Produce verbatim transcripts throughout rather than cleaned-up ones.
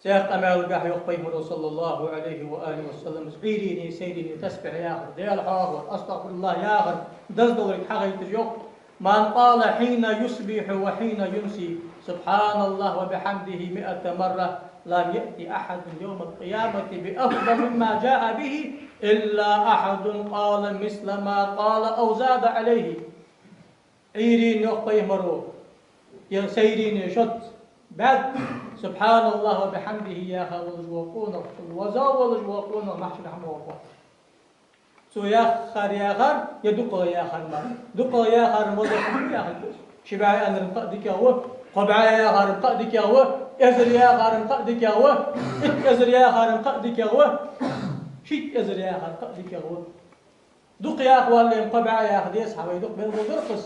Даькъа къамаьлагахь йоах пайхамаро, саллаллахӀу Ӏалайхи ва алихӀи ва саллам, Ӏуйрийна, сайрийна тасбихь яхар, Даьла хьоахавар, астагӀфируллахӀ яхар, даздаьлар хьагойташ йоах: «من قال حين يصبح وحين يمسي سبحان الله وبحمده مائة مرة لم يأت أحد يوم القيامة بأفضل مما جاء به إلا أحد قال مثل ما قال أو زاد عليه». Ӏуйрийна, йоах пайхамаро, е сайрийна шозза бӀаьзза «СубхьаналлахӀи ва бихьамдихӀи» яха волаш вола къонах, ваза волаш вола къонах маьхча хӀама воаккхаш. Цо яхар яхар, е дукхагӀа яхар мара. ДукхагӀа яхар мара хӀама яхар. Ши бӀаь яхар кхы а дикагӀа ва, кхо бӀаь яхар кхы а дикагӀа ва, эзар яхар кхы а дикагӀа ва, итт эзар яхар кхы а дикагӀа ва, шийтта эзар яхар кхы а дикагӀа ва. Дукха яха валле, кхо бӀаь яха деза хьа вай, дукха белгалдир-кх из.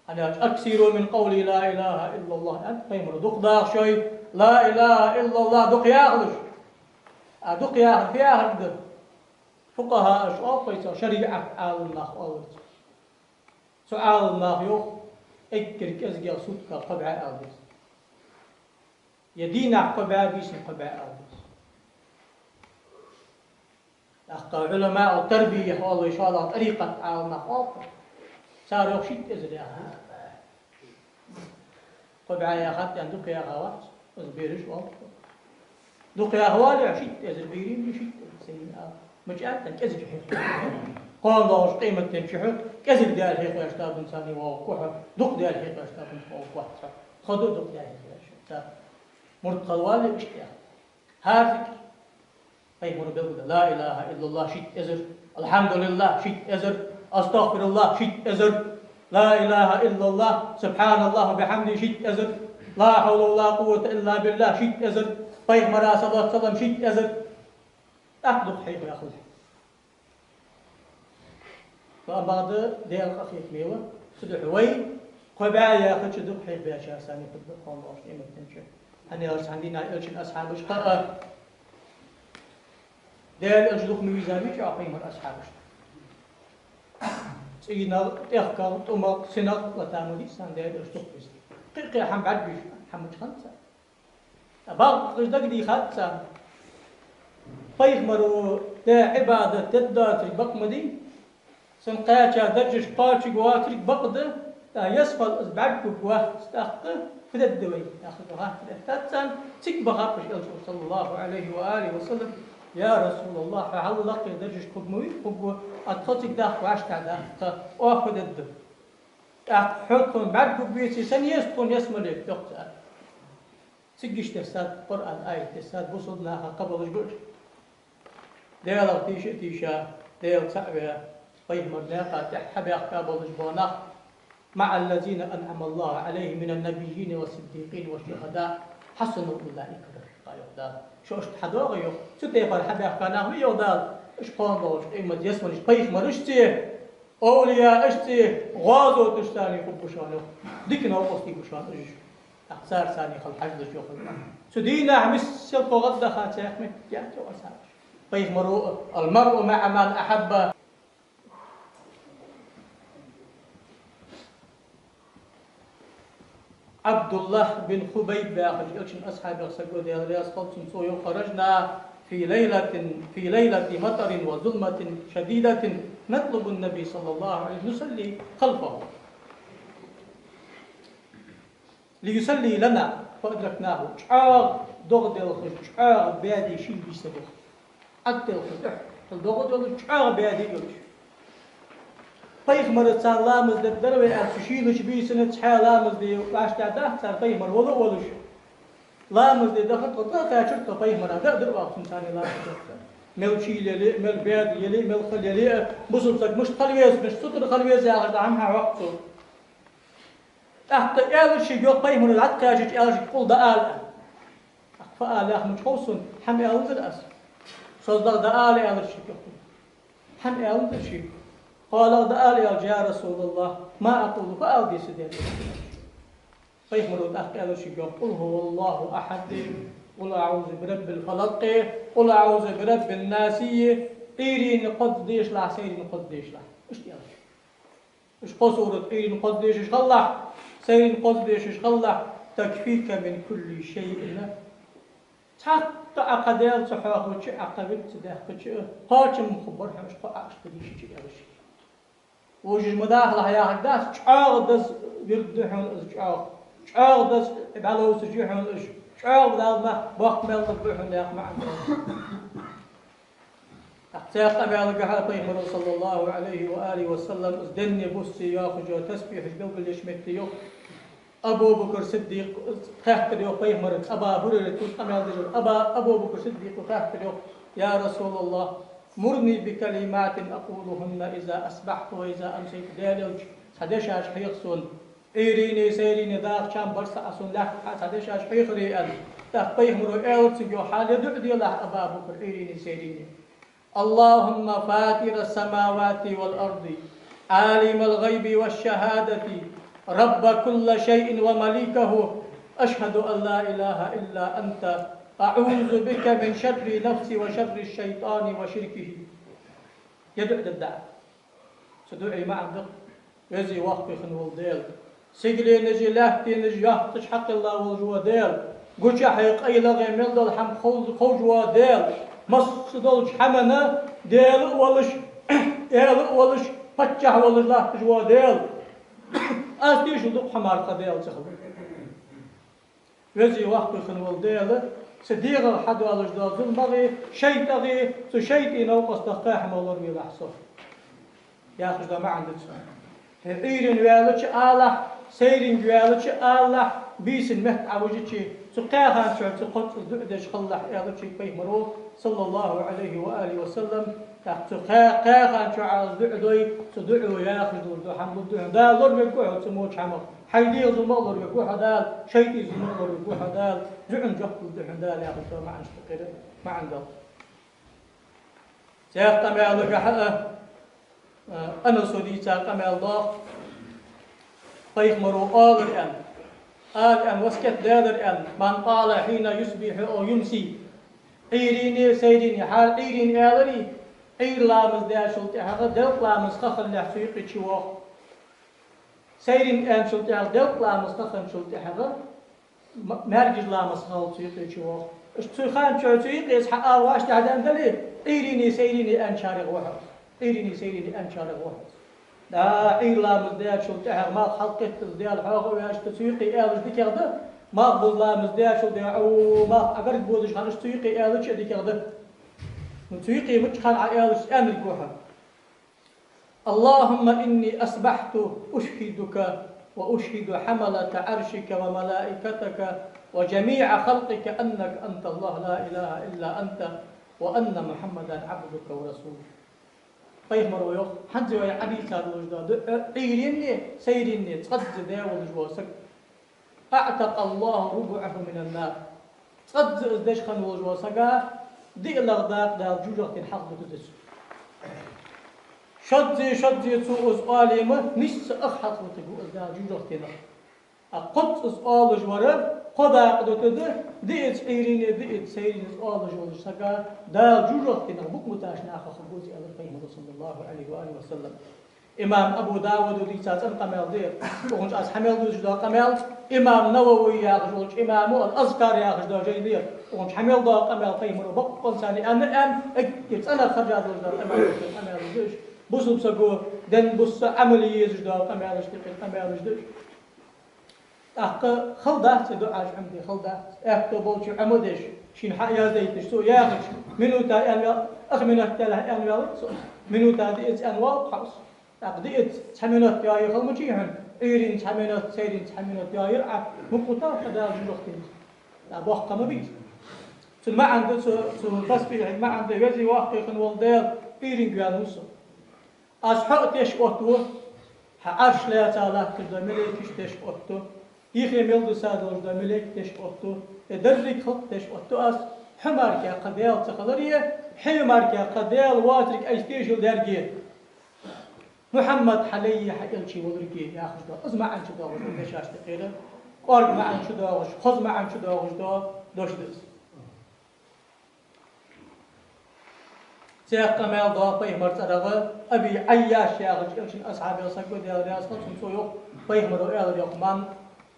ХӀана аьлча: «أكثروا من قول لا إله إلا الله», аьннад пайхамаро. Дукха даха шоай «لا إله إلا الله» дукха яхалаш. А дукха яхар фу яхар да? ФукъахӀаша оал вай цох, шариӀата Ӏаламнах оал вай цох. Цу Ӏаламнаха йоах, эггара кӀезигагӀа сутках кхо бӀаь ала деза. Е дийнахьа кхо бӀаь, бийсанна кхо бӀаь ала деза. ТӀаккха Ӏуламаъу тарбия оал вай, шоллагӀа тӀарикъата Ӏаламнах оал-кх. Цар йоах шийтта эзар яха. Кхо бӀаь яхад аьнна, дукха яха вац, из бераш оал-кх. Дукха яха вале, шийтта эзар берий, шийтта эзар сайрий ала. Мича аьннад, кӀезига хьехавеш. Кхоана долча къематдийнахьа кӀезига Даьла хьехавеш да дунца воагӀа хьо, дукха Даьла хьехавеш да дунца воагӀа хьо. Тхо да дукха Даьла хьехавеш. Мурд хила вале, иштта яхар. ХӀара зикар. Пайхамаро белгалдаьд: «لا إله إلا الله» шийтта эзар, «الحمد لله» шийтта эзар, «أستغفر الله» шийтта эзар, «لا إله إلا الله، سبحان الله وبحمده» шийтта эзар, «لا حول ولا قوة إلا بالله» шийтта эзар, пайхамара, саллаллахӀу Ӏалайхи ва саллам, шийтта эзар. ТӀаккха дукха хьехаваь хул. Ва амма бакъда Даьла къахетаме ва, цудухьа вай кхо бӀаь яхача дукха хьехабаьчарца санна хургда кхоана долча къематдийнахьа. ХӀана аьлча цхьан дийнахьа Элчан асхьабаш кхы а, Даьла Элча дукха ма вийзавий чӀоагӀа пайхамара асхьабашта. ЦӀийнах, тӀехках, тӀумах, синах лата ма дий царна Даьла Элча дукха вийзар. Кхы-кхы хӀама бӀаргагуш, хӀама мича хиннад царна. БӀаргагуш дагадехад царна. Пайхамаро даь Ӏибадат дергдоацилга бакъ ма дий, цун кхаьча даржашка кхоачаргвоацилга бакъ да, тӀаккха ялсмале из бӀаргагургвац, тӀаккха фу дергда вай, яхаш дола хаттар эттад царна. Цига бахаб уж Элчанга, саллаллахӀу Ӏалайхи ва алихӀи ва саллам: «Я РасулаллахӀ, хьо хьаллакхе даржашка хургма вий, хургва, а тхо цига дахка вӀаштӀехьадаккха, оаха фу дергда? ТӀаккха хьо тхона бӀаргагургвеце, сенна еза тхона ялсмале?» — йоах цар. Цига иштта дессад, Къуръан аят дессад, бусалба наха кхаъ болаш ба уж. Даьлах тийша а тийша, Даьла цаӀ а ваь, пайхамара наькъа тӀа хьабаьхка болаш бола нах: «مع الذين أنعم الله عليهم من النبيين والصديقين والشهداء وحسن أولئك رفيقا», йоах Дала. Шо иштта хьадоагӀе, йоах, цу тайпара хьабаьхка нах ма йий, йоах Дала, уж кхоана долча къематдийнахьа ялсмале пайхамарашцеи, овлияашцеи, гӀазоташцеи хургба шоана, йоах. Дика новкъостий ба шоана уж. ТӀаккха царцеи хила хьажалаш, йоах. Цу дийнахьа миссел тхо гӀаддаха цхьа меттиг яц, йоах, асхьабаш. Пайхамаро: «المرء مع من أحب». ӀабдуллахӀ бин Хубайб яхаш Элчан асхьабех саг ва, Даьла раьза хилва цунна, цо йоах: «خرجنا في ليلة، في ليلة مطر وظلمة شديدة نطلب النبي صلى الله عليه وسلم نصلي خلفه ليصلي لنا فأدركناه». ЧӀоагӀа догӀа делхаш, чӀоагӀа баьде шийла бийса долаш. Ӏадделхаш, тӀехьа догӀа долаш, чӀоагӀа баьде йолаш. Пайхамарца ламаз дергдар вай аьлча, шийла бийсанна цхьа ламаз де вӀаштӀехьадахар цар, пайхамар вала а волаш. Ламаз де дахар тхо, тӀакхаьчар тхо пайхамара, даа дир оаха цунца ламаз дергдар. Мел шийла яле а, мел баьде яле а, мел хала яле а, бусалба саг мишта хила веза, мишта сутара хила веза яхаш, дӀа хӀама хьахьокх цо. ТӀаккха аьлар шийга, йоах, пайхамаро дӀатӀакхаьчача, аьлар шийга: «Къул, дӀаала». ТӀаккха фу ала яхар мича хов сона, хӀама аьннадар аз. СодлагӀа, дӀаала, аьлар шийга, йоах. ХӀама аьннадар шийга. КхоалагӀа, дӀаала, аьлча: «يا رسول الله، ما أقول», фу ала деза, Даьла Элча. Пайхамаро тӀаккха аьлар шийга, йоах: «قل هو الله أحد، قل أعوذ برب الفلق، قل أعوذ برب الناس», Ӏуйрийна кхозза дешалахь, сайрийна кхозза дешалахь. Иштта аьлар. Уж кхо сурат, Ӏуйрийна кхозза дешаш хилалахь, сайрийна кхозза дешаш хилалахь, «تكفيك من كل شيء». Цхьаккха Ӏа кхы Даьла ца хьоахавича, Ӏа кхы вирд ца даьккхача, кхоачам хургба хьона уж кхо Ӏа иштта дийшача, аьлар. Вожаш ма дахалахь яхилга дац, чӀоагӀа деза вирд да хьона из, чӀоагӀа. ЧӀоагӀа деза бӀаьловсаш я хьона уж. ЧӀоагӀа Далла мах боккха мел лургба хьона яха маӀан да. ТӀаккха цхьаькха къамаьлагахьа пайхамара, саллаллахӀу Ӏалайхи ва алихи ва саллам, из денна, бусса йоахаш йола тасбихьаш белгалъеш метте йоах. Абу Бакр Сиддикъа хаьттар йоах пайхамарга, Аба Хурайрата къамаьл деш вар. Аба, Абу Бакр Сиддикъа хаьттар йоах: «يا رسول الله، مرني بكلمات أقولهن إذا أصبحت وإذا أمسيت». Даьла элча, цхьа дешаш хьеха сона. Ӏуйрийна, сайрийна дахача хана барзкъа Ӏа сона лаьтта хьа цхьа дешаш хьехаре, аьнна. ТӀаккха пайхамара аьлар цунга йоах: «Хьал е дуӀа делахь, Аба Бакр, Ӏуйрийна, сайрийна. اللهم فاطر السماوات والأرض، عالم الغيب والشهادة، رب كل شيء ومليكه، أشهد أن لا إله إلا أنت، أعوذ بك من شر نفسي وشر الشيطان وشركه». Е дуӀа дергда. Цу дуӀай маӀан да: Веза-воккха хинна вола Даьла, сигаленаши лаьттанаши йоттача хьакхелла волаш вола Даьла, гучахьеи къайлагӀеи мел дола хӀама хов-, ховш вола Даьла, массадолча хӀаманна Даьла а волаш, Даьла а волаш, паччахь а волаш латташ вола Даьла, аз тешал ду-кх хьо мара кхы Даьла ца хилар. Веза-воккха хинна вола Даьла, са дегӀах хьадоалаш дола зуламагӀи, шайтӀагӀи, цу шайтӀий новкъостах кхаь хӀамах лоравелахь со, яхаш дола маӀан да цун. ХӀе, Ӏуйрийна ваьлча алалахь, сайрийна ваьлча алалахь, бийсанна метта Ӏа вижача, цу кхаь хана чухь цу кхозза дуӀа деш хилалахь, аьлар пайхамара, саллаллахӀу Ӏалайхи ва алихи ва саллам. ТӀаккха цу кхаь, кхаь хана чухь Ӏа из дуӀа дой, цу дуӀо яхаш долаш дола хӀама лургда хьона Дала, лоравергва хьо цу моча хӀамах. Хьай дегӀа зуламах лоравергва хьо Дала, шайтӀий зуламах лоравергва хьо Дала, зуӀун жоп лургда хьона Дала, яхаш дола маӀан да-кх ер, маӀан да. Цхьаькха къамаьлагахьа а, а, Анаса дийца къамаьл да-кх, пайхамара оалар аьнна, ала аьнна, васкет даьлар аьнна: «من قال حين يصبح أو يمسي». Ӏуйрийна, сайрийна, хӀара Ӏуйрийна аьлар, Ӏуйра ламаз даьчул тӀехьагӀа делкъа ламаз ха хилалехь цу юкъе чувоагӀа. Сайрийна аьнначул тӀехьагӀа делкъа ламаз ха хинначул тӀехьагӀа м-, маьркӀажа ламаз ха хилалехь цу юкъе чувоагӀа. Иштта цу хана чухь цу юкъе хьаала вӀаштӀехьадаьнна дале, Ӏуйрийна, сайрийна аьнначарех ва хьо. Ӏуйрийна, сайрийна аьнначарех ва хьо. Да, Ӏуйра ламаз даьчул тӀехьагӀа малх хьалкхетта Даьла хьоахаваьча, цу юкъе аьлча дикагӀа да. Малхбуза ламаз даьчул тӀехьагӀа, о, малх Ӏа гарга бодаш хана, цу юкъе аьлча а дикагӀа да. Ну, цу юкъе мичча хана Ӏа аьлча, аьннаргва хьо: «اللهم إني أصبحت أشهدك وأشهد حملة عرشك وملائكتك وجميع خلقك أنك أنت الله لا إله إلا أنت وأن محمدا عبدك ورسولك». Пайхамара йоах, хӀанз вай Ӏадийца долаш дола дуӀа, Ӏуйрийна, сайрийна, цкъаза даь волаш вола саг: «أعتق الله ربعه من النار». Цкъаза из деш хинна волаш волча сага диълагӀа дакъа Дала жожагӀатен хьалхадергда цун. Шозза, шозза цо из оале ма, нийсса ах хьалхадергва из Дала жожагӀатенах. А кхозза из оалаш вар кхо дакъа дергда, диъазза Ӏуйрийна, диъазза сайрийна из оалаш волча сага Дала жожагӀатенах букъ муташ нахах хургва из, аьлар пайхамара, саллаллахӀу Ӏалайхи ва алихи ва саллам. Имам Абу Давуда дийца цӀена къамаьл да ер. Укхунна чу аз хьа мел дувцаш дола къамаьл, имам Навави яхаш волча имама «Ал-Азкар» яхаш дола жай да ер. Укхунна чу хьа мел дола къамаьл пайхамара боккъонца аьнна, аьнна, эггара цӀенагӀа хержа долаш дола къамаьл, къамаьлаш да уж. Бусалба саго денна, бусса Ӏамал е езаш дола къамаьлаш да, къамаьлаш да уж. ТӀаккха хала дац из дуӀаш Ӏомаде, хала дац. Аьттув болчо Ӏома а деш, шийна хьаяздайташ цо яхача, минута аьнна ваьл-, ах минот даьлча аьнна ваьлар цо. Минута диъазза аьнна воал хьо из. ТӀаккха диъазза цхьа минот йоае хала ма яций хьона, Ӏуйрийна цхьа минот, сайрийна цхьа минот йоайир Ӏа, мукъа тӀа Дала жожагӀатен. ТӀаккха боккха ма бий из. Цун маӀан да цу, цу тасбихьа маӀан да: Веза-воккха хинна вола Даьла, Ӏуйрийна ваьннав со. Аз хьо а теш оттаву, хьа Ӏарш лаьца латташ дола малейкаш теш отту, юхе мел дусаш долаш дола малейк теш отту, е деррига халкъ теш отту аз, хьо мара кхы Даьла ца хиларе, хьо мара кхы Даьла воацилга айса тешал деррига. Мухьаммад хьа лай, хьа элча валарга, яхаш дола, из маӀан чу доагӀаш дола дешаш да-кх ер, кӀоарга маӀан чу доагӀаш, хоза маӀан чу доагӀаш дола дош да из. Цхьаькха къамаьл да пайхамара цӀерагӀа, Аби Ӏайяш яхача элчан асхьабех саг ва, Даьла раьза хилва цунна, цо йоах, пайхамара аьлар йоах: «من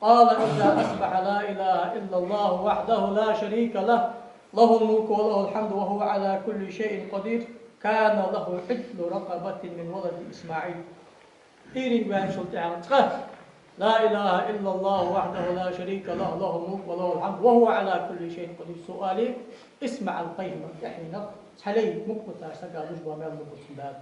قال إذا أصبح لا إله إلا الله وحده لا شريك له له الملك وله الحمد وهو على كل شيء قدير، كان له عتق رقبة من ولد إسماعيل. Ӏуйрийна ваьнначул тӀехьагӀа цкъа: لا إله إلا الله وحده لا شريك له، له الملك وله الحمد وهو على كل شيء قدير. Цо оале, ИсмаӀал пайхамар тӀехьенах цхьа лай мукъа буташ сага луш бола маьл лургба цунна Дала.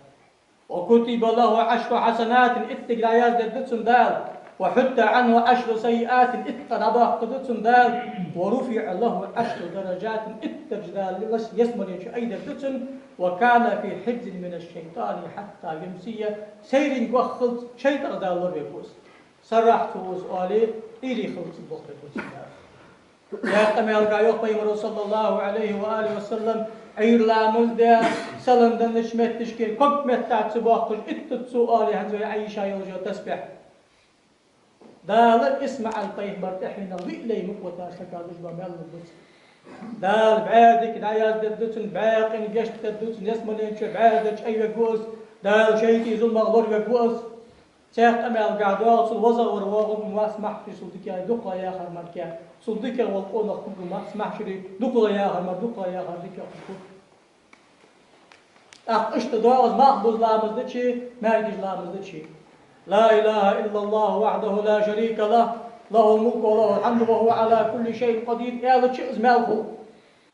وكتب له عشر حسنات, итт дика дӀаяздергда цунна Дала. وحط عنه عشر سيئات, итт къа дӀадоаккхаргда цунна Дала. ورفع له عشر درجات, итт даржа Дала ялсмален чу айдергда цунна. وكان في حفظ من الشيطان حتى يمسي, сайранга ваххалца шайтӀах Дала лоравергва из. Сарахьа цо из оале, Ӏуйре хиларца болх бергва цунна Дала. Цхьаькха къамаьлагахьа йоах пайхамаро, صلى الله عليه وآله وسلم, Ӏуйра ламаз даь, салам деннача метташкара ког меттаца ца боаккхаш, иттаза цо оале хӀанз вай Ӏайша йолча тасбихь. Дала ИсмаӀал пайхамар тӀехьенах виъ лай мукъа буташ сага луш бола маьл лургба цунна. Дала бӀаь дика дӀаяздергда цунна, бӀаь къина гешт дергда цунна, ялсмален чу бӀаь даржа айвергва из, Дала шайтӀий зуламах лоравергва из. Цхьаькха къамаьлагахьа доагӀа, цул вазагӀвар воагӀаргва массамахьшаре цул дикагӀа дукхагӀа яхар мара. Цул дикагӀа вола къонах хургва массамахьшаре дукхагӀа яхар мара, дукхагӀа яхар дикагӀа хургва. ТӀаккха иштта доагӀа из малхбуза ламаз дича, маьркӀажа ламаз дича. لا إله إلا الله وحده لا شريك له، له الملك وله الحمد وهو على كل شيء قدير аьлча, из маьл хул,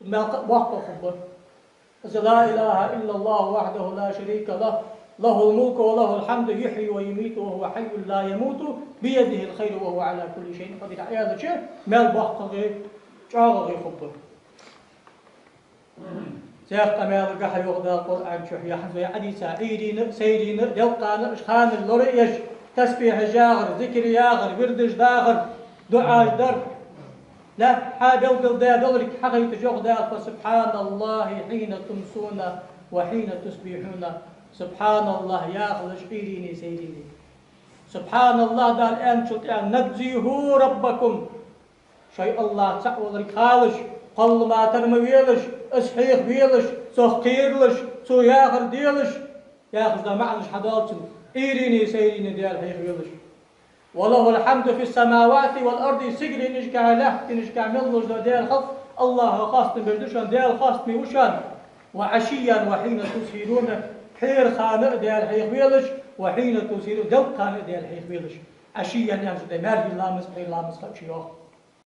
из маьл кхы а боккха хургба. Из لا إله إلا الله وحده لا شريك له، له الملك وله الحمد يحيي ويميت وهو حي لا يموت بيده الخير وهو على كل شيء قدير аьлча, маьл боккхагӀеи чӀоагӀагӀеи хургба. Цхьаькха къамаьлагахьа йоах Дала Къуръан чу, е хӀанз вай Ӏодийца, Ӏуйрийна а, сайрийна а, делкъана а, уж ханаш лораеш, тасбихьаш яхар, зикар яхар, вирдаш дахар, дуӀаш дар. Лаьтта хьа белгалдаь долга хьахайташ йоах Дала: فسبحان الله حين تمسون وحين تصبحون. سبحان الله яхалаш Ӏуйрийна а, сайрийна а. سبحان الله Дала аьнначул тӀехьагӀа: نزهوا ربكم. Шоай АллахӀ цаӀ волга халаш, кхоллама тара ма велаш, Из хьехавелаш, Цох кхералаш, Цо яхар делаш, яхаш дола маӀанаш хьадоал цун, Ӏуйрийна а, сайрийна а Даьла хьехавелаш. وله الحمد في السماوات والأرض, сигаленашкахьа, лаьттанашкахьа мел луш дола Даьла халкъ АллахӀа хоастам беш да шоана, Даьла хоастаме ва шоана. وعشيا وحين تظهرون, пхьера хана а Даьла хьехавелаш, وحين تظهرون, делкъа хана а Даьла хьехавелаш. Ӏашийян аьнна да маьркӀажа ламаз, пхьера ламаз ха а чу йоах.